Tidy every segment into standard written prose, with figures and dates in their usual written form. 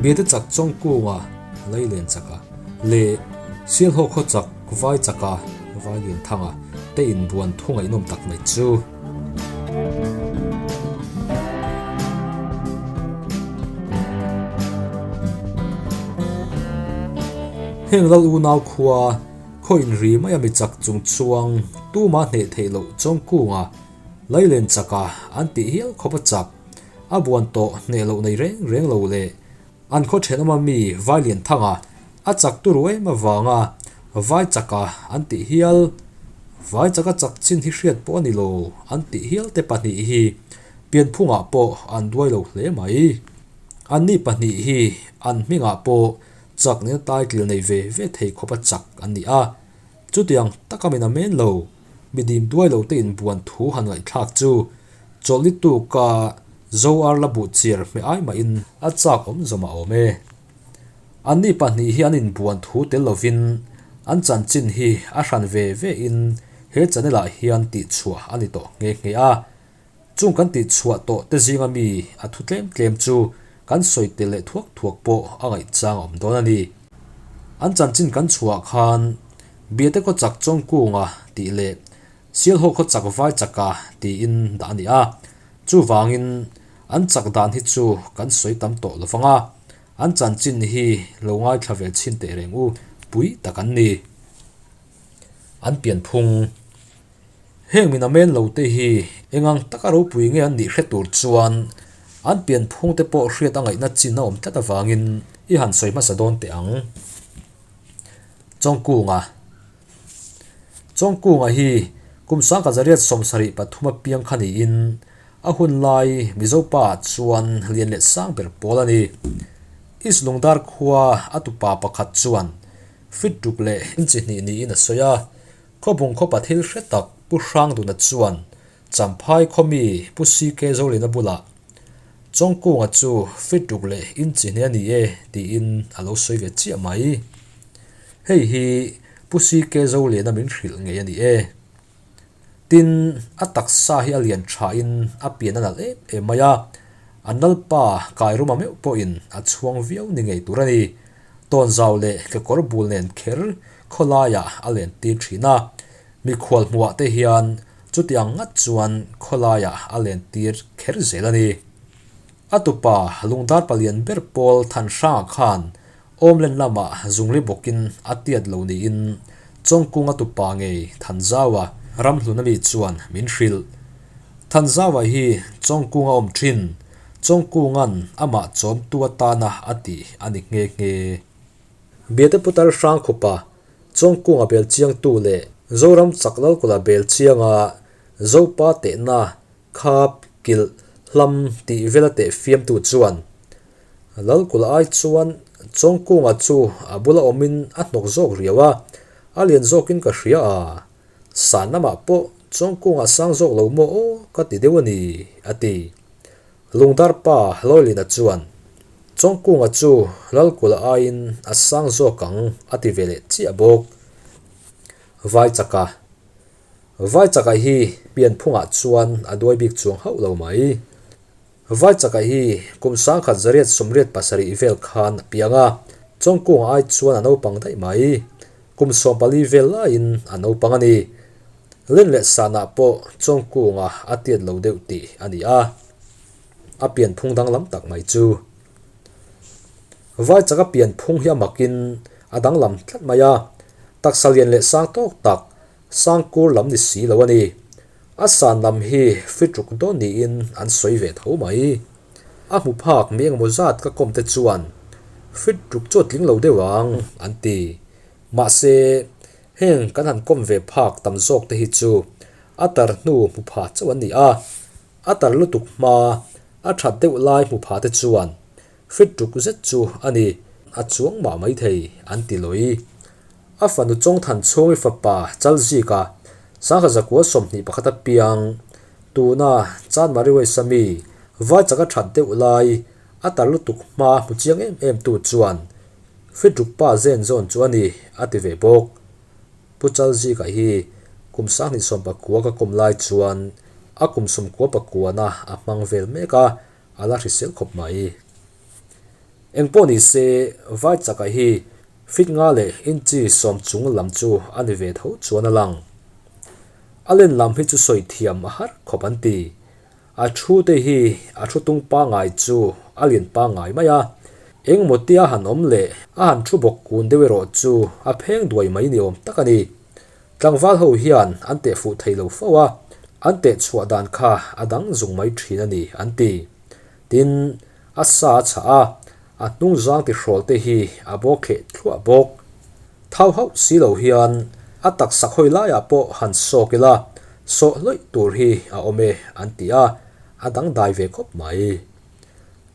Biate chak Chawngkunga Leilen chaka leh Sialhaw khaw chak Vai chaka Vai Lianthanga te inbuan thu ngaihnawm tak mai chu. Heng lal unau khua khaw inri mai a mi chak chung chuang tuma hneh theih loh Chawngkunga Leilen chaka an tih hial khawp a chak. A buan tawh hneh loh nei reng reng lo le. An khaw thenawm a mi Vailianthanga a chak turu em avanga Vai chaka an tih hial, Vai chaka chak chin hi hriat pawh a ni lo an tih hial te pahnih hi pianphungah pawh an duai lo hle mai. Anni pahnih hi an hmingah pawh chak nena title nei ve ve thei khawp a chak an ni a. Chutiang taka min a men lo, mi dim duai lo te inbuan thu han ngaihthlak chu Chawlhni tuka Zo ar la buh chiar hmeh ai mahin a chak awm zawm a awm e. Anni pahnih hi an inbuan thu tel lovin an chanchin hi a hran ve ve in he channel ah hian tihchhuah a ni tawh nghe nghe a. Chung kan tihchhuah tawh te zinga mi a thu tlem tlem chu kan sawi tel leh thuak thuak pawh a ngaihchang a awm dawn a ni. An chanchin kan chhuah khan Biate khaw chak Chawngkunga tih leh Sialhaw khaw chak vai chaka tiin dah a ni a, chuvangin an chak dan hi chu kan sawi tam tawh lo vang a, an chanchin hi lo ngaithla ve chhin teh reng u pui tak an ni. An pianphung Heng min amen lo te hi engang taka ropui nge an nih hre tur chuan an pianphung te pawh hriat a ngaihna chin a awm tlat avangin i han sawi hmasa dawn teh ang. Chawngkunga. Chawngkunga hi kum 1973 a piang kha niin a hun lai Mizo pa ah chuan lian leh sang ber pawl a ni. East Lungdar khua a tupa pakhat chuan fit ruk leh inchi hnih niin a sawi a, Khawbung khawpa thil hre tak Pu Hrangduna chuan Champhai khawmi Pu CK Zolina bulah Chawngkunga chu fit ruk leh inchi hnih a ni e tiin a lo sawi ve chiah mai. Hei hi Pu CK Zoliana min hrilh ngei a ni e. Tin, a taksa hi a lian thain a pian a nalh em em mai a, a nalpa Kairuma meuh pawhin a chhuang viau ni ngei tur a ni. Tawnzau leh kekawr bul nen kher khawlaiah a len tir thin a, mikhual hmuhah te hian chutiang ngat chuan khawlaiah a len tir kher zel a ni. A tupa lungdar palian ber pawl Thanhranga khan Awmlen lamah zungli bawkin a tiat lo niin Chawngkunga tupa ngei Thanzaua ramhlun ami chuan min hrilh. Thanzaua hi Chawngkunga awm thin, Chawngkunga'n amah chawmtu atana a tih a ni nghe nghe. Biate Putar Hrangkhupa, Chawngkunga bel chiangtu leh Zoram Chaklalkula bel chianga Zopa tehna khap kilh hlam tih vela teh fiamtu chuan Lalkula ai chuan Chawngkunga chu a bula awmin a hnawk zawk riau a, a lian zawkin ka hria a, san lamah pawh Chawngkunga sang zawk lo maw aw ka ti deuh a ni, a ti. Lungdar pa Lawilina chuan Chawngkunga chu Lalkula aiin a sang zawk ang a ti ve leh chiah bawk. Vaichaka Vaichaka hi pianphungah chuan a duai bik chuang hauh lo mai. Vaichaka hi kum 1987 vel khan a piang a, Chawngkunga ai chuan a naupang daih mai. Kum 14 vel laiin a naupang a ni. Len leh sanah pawh Chawngkunga a tiat lo deuh tih a ni a, a pianphung danglam tak mai chu. Vaichaka pianphung hi a makin a danglam tlat mai a, taksa lian leh sang tawk tak, Sangkur lam ni si lo a ni. A san lam hi fit ruk dawn niin an sawi ve tho mai. A hmu phak mi engemaw zat ka kawm te chuan fit ruk chu a tling lo deuh ang an ti. Mahse, heng kan han kawm ve phak tam zawk te hi chu a tar hnu hmu pha chauh an ni a. A tar lutuk hma a that deuh lai hmu pha te chuan fit ruk zet chu a ni, a chuang mah maithei an ti lawi. A fanu Chawngthan chhungi fapa Chalzika, 1921 a piang, tuna Chanmari West-a mi, vai chaka that deuh lai, a tar lutuk hma hmu chiang em em tu chuan Fitruk pa zen zawn chu a ni, a ti ve bawk. Pu Chalzika hi kum 2019 ka kawm lai chuan a kum 99 na a hmang vel mek a, a la hrisel khawp mai. Engpawh ni se, vai chaka hi fit nga leh inchi sawm chung lam chu a ni ve tho chuan a lang. A len lam hi chu sawi thiam a har khawp an ti. A thu te hi a thu tung pangai chu a lian pangai mai a, engmaw tia han awm leh a han thu bawk kun deuh erawh chu a pheng duai mai ni awm tak a ni. Tlangval ho hian an teh fuh thei lo fo a, an teh chhuah dan kha a dang zung mai thin a ni an ti. Tin, a sa a chhah a, a hnung zang ti hrawl te hi a bawk thleh thluah bawk. Thau hauh si lo hian a taksa khawi laiah pawh han sawk ila, sawh hlawih tur hi a awm e an ti a, a dangdai ve khawp mai.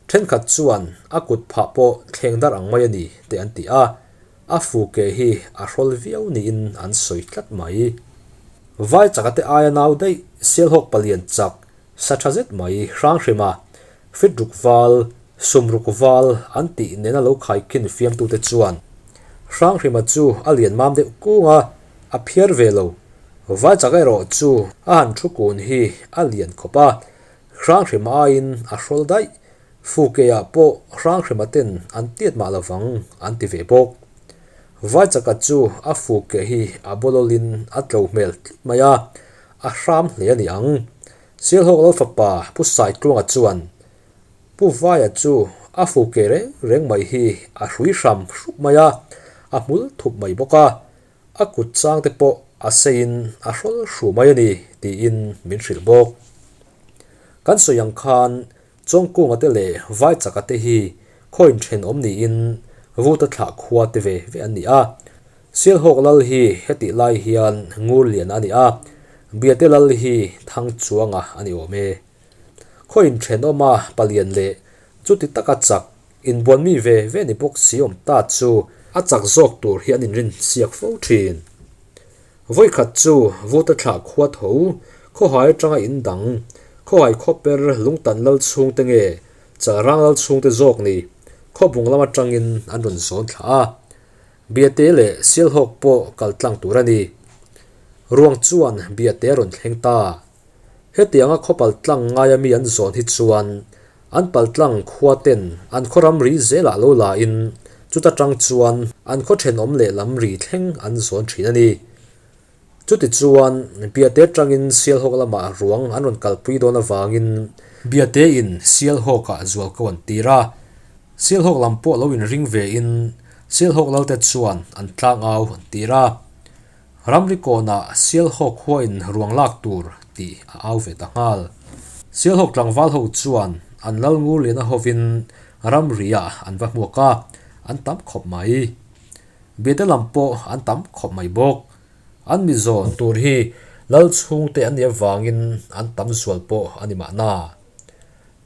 Thenkhat chuan a kut phah pawh thleng dar ang mai a ni te an ti a, a fu ke hi a hrawl viau niin an sawi tlat mai. Vai chaka te aia nau daih Sialhawk palian chak sa tha zet mai Hranghrima Fit ruk val, sum ruk val an tih nena lo khaikhin fiamtute chuan Hranghrima chu a lian mam deuh kung a, a phiar ve lo. Vaichak erawh chu a han thu kun hi a lian khawp a, Hranghrima aiin a hrawl daih. Fukeiah pawh Hranghrima ten an tiat mah lovang an ti ve bawk. Vaichaka chu a fuke hi a bawlawlin a tlo hmel tlat mai a, a hram hle a ni ang. Sialhawk lo fapa Pu Saitluanga chuan Pu Vaia chu a fu ke reng reng mai hi a hrui hram hrup mai a, a hmul thup mai bawk a, a kut chang te pawh a seiin a hrawl hru mai a ni tiin min hrilh bawk. Kan sawi ang khan Chawngkunga te leh Vaichaka te hi khawiin thenawm niin Vuta thlah khua te ve ve an ni a. Sialhawk lal hi hetih lai hian Ngurliana a ni a, Biate lal hi Thangchuanga a ni awm e. Khawiin thenawma palian leh chuti taka chak inbuan mi ve ve ni bawk si awm ta chu a chak zawk tur hi an inrin siak fo thin. Vawikhat chu Vuta thlah khua tho khawhai atanga in dang, khawhai khawper lungtan lal chhungte nge Chalrang lal chhungte zawk ni khawbung lam atangin an rawn zawn thlah a. Biate leh Sialhawk pawh kal tlang tur a ni. Ruang chuan Biate a rawn thleng ta. Hetianga khaw pal tlang ngaia mi an zawn hi chuan an pal tlang khua ten an khaw ramri zelah lo la in chuta tang chuan an khaw thenawm leh lam ri thleng an zawn thin a ni. Chutichuan Biate atangin Sialhawk lamah ruang an rawn kalpui dawn avangin Biate in Sialhawkah zual ko an tir a. Sialhawk lam pawh lo inring ve in Sialhawk lalte chuan an tlangau an tir a. Ramri kawnah Sialhawk huain ruang lak tur tih a au ve ta nghal. Sialhawk tlangval ho chuan an lal ngur liana hovin ramriah an va hmuak a, an tam khawp mai. Biate lam pawh an tam khawp mai bawk. An mi zawn tur hi lal chhungte an nih avangin an tam zual pawh a ni mahna.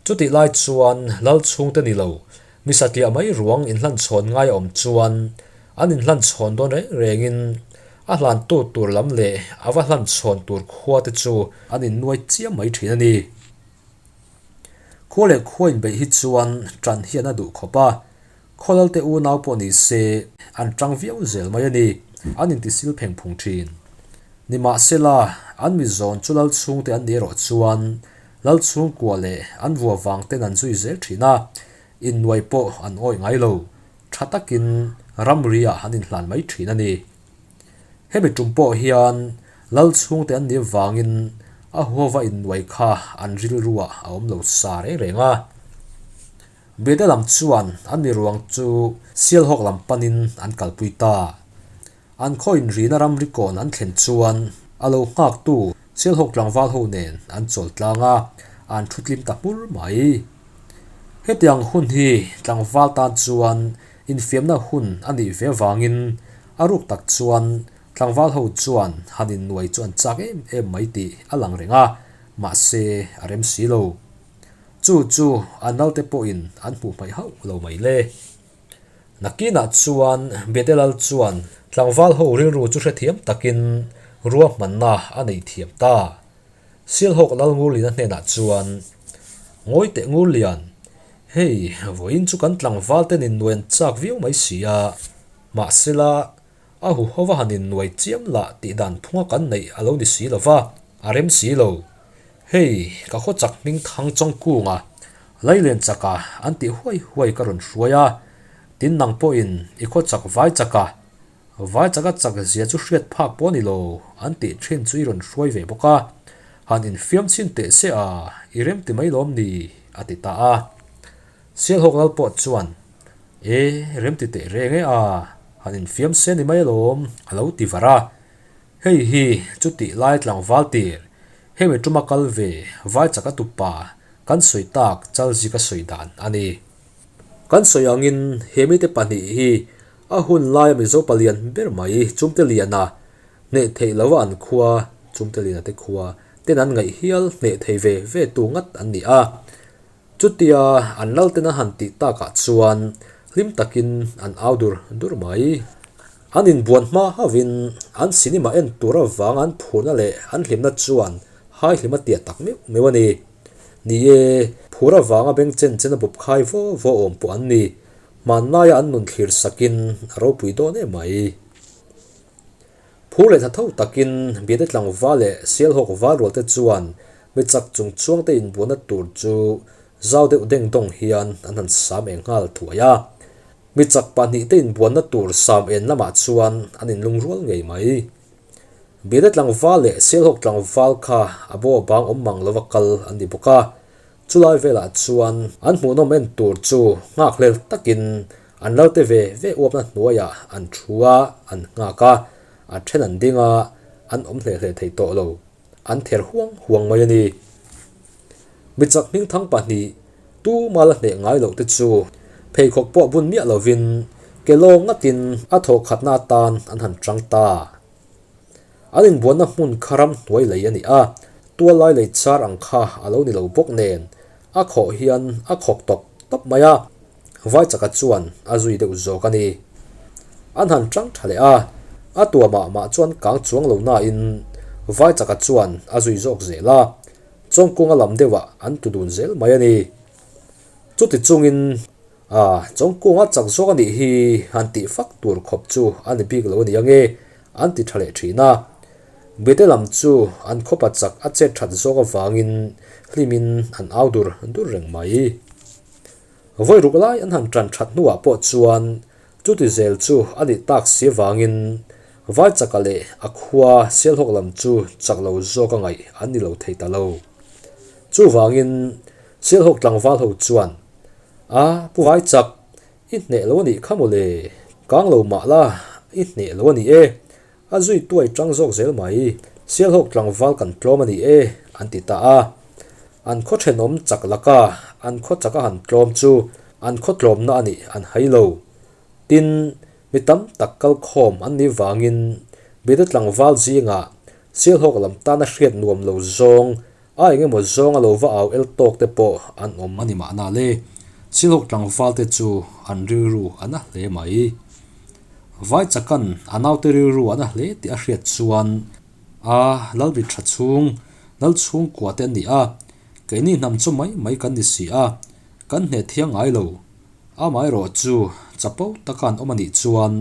Chutih lai chuan lal chhungte ni lo, mi satliah mai ruang inhlanchhawn ngai a awm chuan an inhlanchhawn dawn reng rengin a hlantu tur lam leh a va hlanchhawn tur khua te chu an innuai chiam mai thin a ni. Khua leh khua inbeih hi chuan tan hian a duh khawp a, khawlalte unau pawh ni se an tang viau zel mai a ni, an intisil pheng phung thin. Nimahsela, an mi zawn chu lal chhungte an nih erawh chuan Lal chhungkua leh an vua vang ten an zui zel thin a, innuai pawh an awih ngai lo, tha takin ramri ah an inhlan mai thin a ni. Hemi tum pawh hian Lal chhungte an nih vangin a huava innuai kha an rilru ah a awm lo sa reng reng a. Bede lam chuan an mi ruang chu Sialhawk lam panin an kalpui ta. An khaw inrina ramri kawn an thlen chuan a lo nghaktu Sialhawk tlangval ho nen an chawl tlang a, an thu tlim ta hmur mai. Hetiang hun hi tlangval tan chuan infiamna hun a nih ve avangin a ruk tak chuan tlangval ho chuan han innuai chu an chak em em mai tih a lang reng a, mahse a rem si lo. Chu chu an naute pawhin an hmuh hmaih hauh lo mai le. Nakinah chuan Betelal chuan tlangval ho rilru chu hrethiam takin ruahmanna a nei thiam ta. Sialhawk Lalngurlina hnenah chuan, Ngawi teh Ngurlian, hei vawiin chu kan tlangval ten innuai an chak viau mai si a, mahsela a huhova han innuai chiam lah tih dan phunga kan neih a lo ni si lo va, a rem si lo. Hei, ka khaw chak hming thang chawng kunga Lailen chaka an tih huai huai ka rawn hruai a. Tin nang pawhin i khaw chak vai chak a, vai chak a chak zia chu hriat phak pawh a ni lo an tih thin chu i rawn hruai ve bawk a, han infiam chhin teh se a, i rem ti mai lawm ni? a ti ta a. Sialhawk lal pawh chuan, E, rem ti teh reng e a, han infiam se ni mai alawm a lo ti var a. Hei hi chutih lai tlangval tir, hemi tuma kal ve vai chak a tupa kan sawi tak Chalzika sawi dan a ni. Kan sawi angin he mite pahnih hi a hun laia Mizo palian ber mai Chumteliana hneh theih lova an khua, Chumteliana te khua, ten an ngaih hial hneh thei ve ve tu ngat an ni a. Chutia an lalten a han tih takah chuan hlim takin an au dur dur mai. An inbuan hma hauhin an cinema en tur avanga an phurna leh an hlimna chuan hai hlim a tia tak meuh meuh a ni. Ni e, phur avanga beng chen chen a bup khai vaw vaw awm pawh an ni. Hmanlaia an nun thlir sakin a ropui dawn em mai. Phur leh tha tho takin Biate tlangval leh Sialhawk valrual te chuan mi chak chung chuang te inbuahna tur chu zau deuh deng dawng hian an han sam eng nghal thuai a. Mi chak pahnih te inbuanna tur sam en lamah chuan an inlungrual ngei mai. Biate tlangval leh Sialhawk tlangval kha a bo a bang awm mang lova kal an ni bawk a, chulai velah chuan an hmuhnawm en tur chu nghakhlel takin an lalte ve ve uapna hnuaiah an thu a, an nghak a, a then an ding a, an awm hle hle thei tawh lo, an ther huang huang mai a ni. Mi chak hmingthang pahnih tuma la hneh ngai loh te chu pheikhawk pawh bun miah lovin ke lawng ngatin a thawhkhatna atan an han chang ta. An inbuanna hmun kha ram hnuai lei a ni a, tuallai lei char ang kha a lo ni lo bawk nen a khawh hian a khawk tawp tawp mai a, Vaichaka chuan a zui deuh zawk a ni. An han chang tha leh a, a tua mah mah chuan kang chuang lo nain Vaichaka chuan a zui zawk zel a, Chawngkunga lam deuhah an tlu dun zel mai a ni. Chuti chungin A, Chawngkunga chak zawk a nih hi han tih fak tur khawp chu a ni bik lo a ni ange, an ti tha leh thin a. Bete lam chu an khawpa chak a chet that zawk avangin hlimin an au dur dur reng mai. Vawi ruk lai an han tan that hnuah pawh chuan chuti zel chu a nih tak si avangin Vaichaka leh a khua Sialhawk lam chu chak lo zawk a ngaih an ni lo thei ta lo. Chuvangin Sialhawk tlangval ho chuan A, Pu Vaichak, i hneh lo a nih kha mawle, kang lo mah la, i hneh lo a ni e. A zui tuai tang zawk zel mai, Sialhawk tlangval kan tlawm a ni e, an ti ta a. An khaw thenawm chak laka an khaw chaka han tlawm chu an khaw tlawmna a nih an hai lo. Tin, mi tam tak kal khawm an nih vangin Biate tlangval zingah Sialhawk lam tana hriat nuam lo zawng A eng emaw zawng a lo va au el tawk te pawh an awm a ni mahna le. Silhawk tlangval te chu an rilru a na hle mai. Vaichakan a naute rilru a na hle tih a hriat chuan a Lalbi tha chhung, Lal chhungkua te an ni a, keini hnam chu mai mai kan ni si a, kan hneh thiang ngai lo. Amaherawh chu chapo taka an awm a nih chuan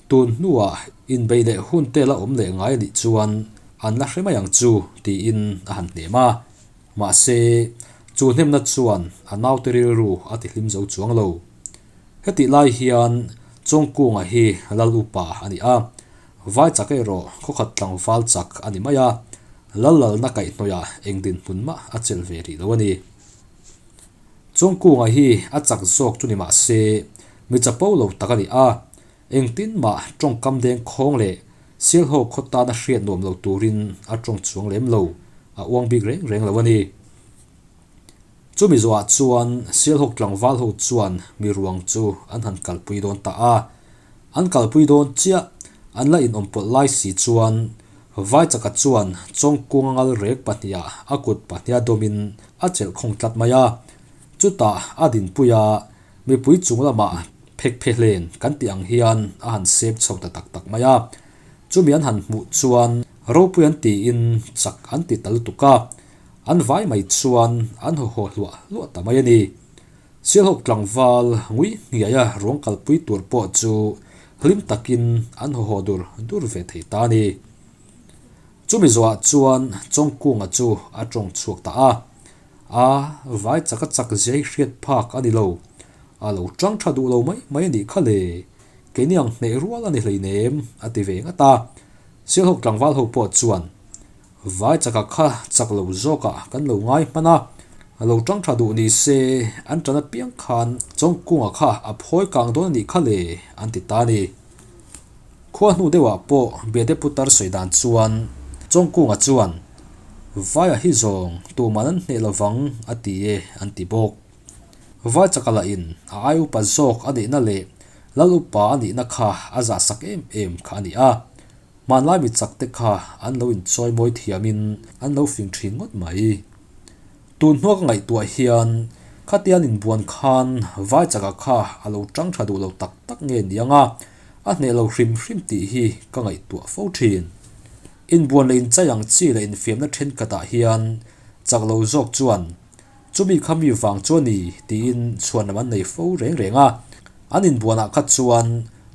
Tun hnuah inbeih leh hun te la awm leh ngai a nih chuan an la hre mai ang chu tiin a han hnem a. Mahse, chu hnemna chuan a naute rilru a ti hlim zo chuang lo. Hetih lai hian Chawngkunga hi Lal upa a ni a, vai chak erawh khawkhat tlangval chak a ni mai a, Lal lalna kaihhnawihah eng dinhmun mah a chelh ve rih lo a ni. Chawngkunga hi a chak zawk chu ni mah se, mi chapo lo tak a ni a, engtin mah tawngkam deng khawng leh Sialho khaw tana hriat nuam lo turin a tawng chuang lem lo, a uang bik reng reng lo a ni. Chumi zawhah chuan Sialhawk tlangval ho chuan mi ruang chu an han kalpui dawn ta a, an kalpui dawn chiah an la inawmpawlh lai si chuan Vaichaka chuan Chawngkunga ngal rek pahniha a kut pahniha dawmin a chelh khawng tlat mai a, chutah a dinpui a, mipui chung lamah phek phe hlen kan tih ang hian a han sep chho ta tak tak mai a. Chumi an han hmuh chuan ropui an tiin chak an ti ta lutuk a, an vai mai chuan an haw haw hluah hluah ta mai a ni. Sialhawk tlangval ngui hniaia ruang kalpui tur pawh chu hlim takin an haw haw dur dur ve thei ta a ni. Chumi zawhah chuan Chawngkunga chu a tawng chhuak ta a, A, vai chak a chak zia hi hriat phak a ni lo. A lo ṭang ṭha duh lo mai mai a nih kha le, keini ang hneh rual a ni hleinem, a ti ve ngat a. Sialhawk tlangval ho pawh chuan, Vai chaka kha chak lo zawkah kan lo ngai hman a, a lo ṭang ṭha duh ni se an ṭan apiang khan Chawngkunga kha a phawi kang dawn a nih kha le, an ti ta a ni. Khua hnu deuhah pawh Biate Putar sawi dan chuan Chawngkunga chuan, Vaia hi zawng tuman an hneh lovang a ti e an ti bawk. Vai chaka lahin a ai upa zawk a nihna leh Lal upa a nihna kha a zahsak em em kha a ni a. Hmanlai mi chak te kha an lo inchawi mawi thiamin an lo fing thin ngawt mai. Tun hnua ka ngaihtuah hian khatian inbuan khan vai chaka kha a lo tang tha duh lo tak tak nge niang a, a hneh lo hrim hrim tih hi ka ngaihtuah fo thin. Inbuan leh inchai ang chi leh infiamna thenkhatah hian chak lo zawk chuan chumi kha mi vang chu a ni tiin chhuanlam an nei fo reng reng a, an inbuanah kha chuan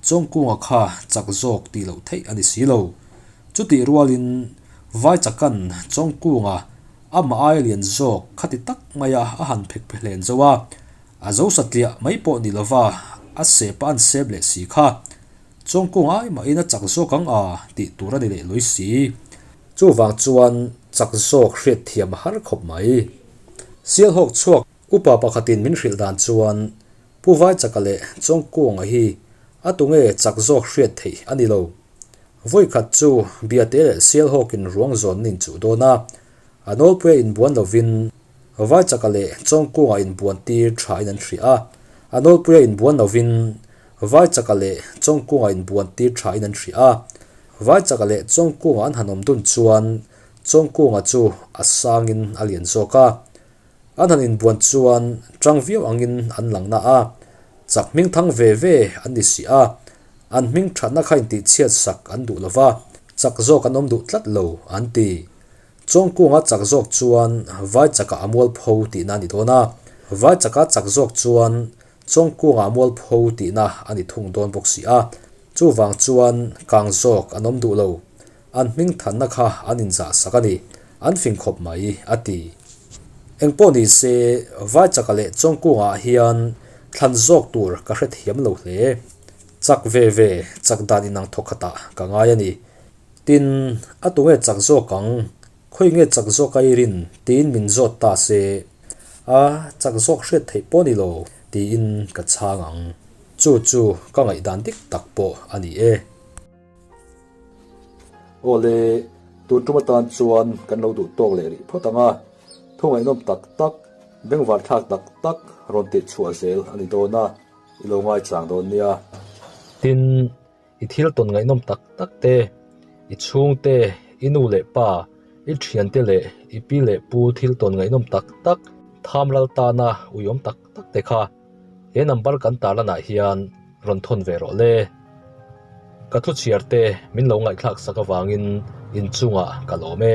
Chawngkunga kha chak zawk tih loh theih a ni si lo. Chutih rualin vai chakan Chawngkunga amah aia lian zawk khati tak maia a han phek phe hlen zo a, a zo satliah mai pawh ni lova a sep a an sep leh si kha. Chawngkunga ai mahin a chak zawk ang a tih tur a ni leh lui si. Chuvang chuan chak zawk hriatthiam a har khawp mai. Sialhawk chhuak upa pakhatin min hrilh dan chuan Pu Vaichaka leh Chawngkunga hi a tunge chak zawk hriat theih a ni lo. Vawikhat chu Biate leh Sialhawkin ruang zawn nin chuh dawn a, a nawlpuia inbuan lovin Vaichaka leh Chawngkunga inbuan tir thain an hria a, a nawlpuia inbuan lovin Vaichaka leh Chawngkunga inbuan tir thain an hria a. Vaichaka leh Chawngkunga an han awm dun chuan Chawngkunga chu a sangin a lian zawk a, An han inbuan chuan tang viau angin an lang na a, chak hming thang ve ve an ni si a, an hming thatna kha intihchhiat sak an duh lo va, chak zawk an awm duh tlat lo an ti. Chawngkunga chak zawk chuan vai chakah a mualpho tihna a ni dawn a, vai chaka chak zawk chuan Chawngkunga a mualpho tihna a ni thung dawn bawk si a, chuvang chuan kang zawk an awm duh lo. An hming thanna kha an inzah sak a ni, an fing khawp mai, a ti. Engpawh ni se, Vaichaka leh Chawngkungah hian thlan zawk tur ka hrethiam lo hle. Chak ve ve, chak dan inang thawk khatah ka ngai a ni. Tin, a tunge chak zawk ang, khawi nge chak zawk a i rin tiin min zawt ta se, a chak zawk hriat theih pawh ni lo tiin ka chhang ang. Chu chu ka ngaihdan dik tak pawh a ni e. Awle, tun tum atan chuan kan lo duh tawk leh rih phawt ang a, thu ngaihnawm tak tak, bengvar thlak tak tak rawn tih chhuah zel a ni dawn a, i lo ngaichang dawn nia. Tin, i thil tawn ngaihnawm tak tak te, i chhungte, i nu leh pa, i thiante leh i pi leh pu thil tawn ngaihnawm tak tak, tham ral tana uiawm tak tak te kha he number kan tarlanah hian rawn thawn ve rawh le. Ka thu chhiar te min lo ngaihthlak sak avangin inchungah ka lawm e.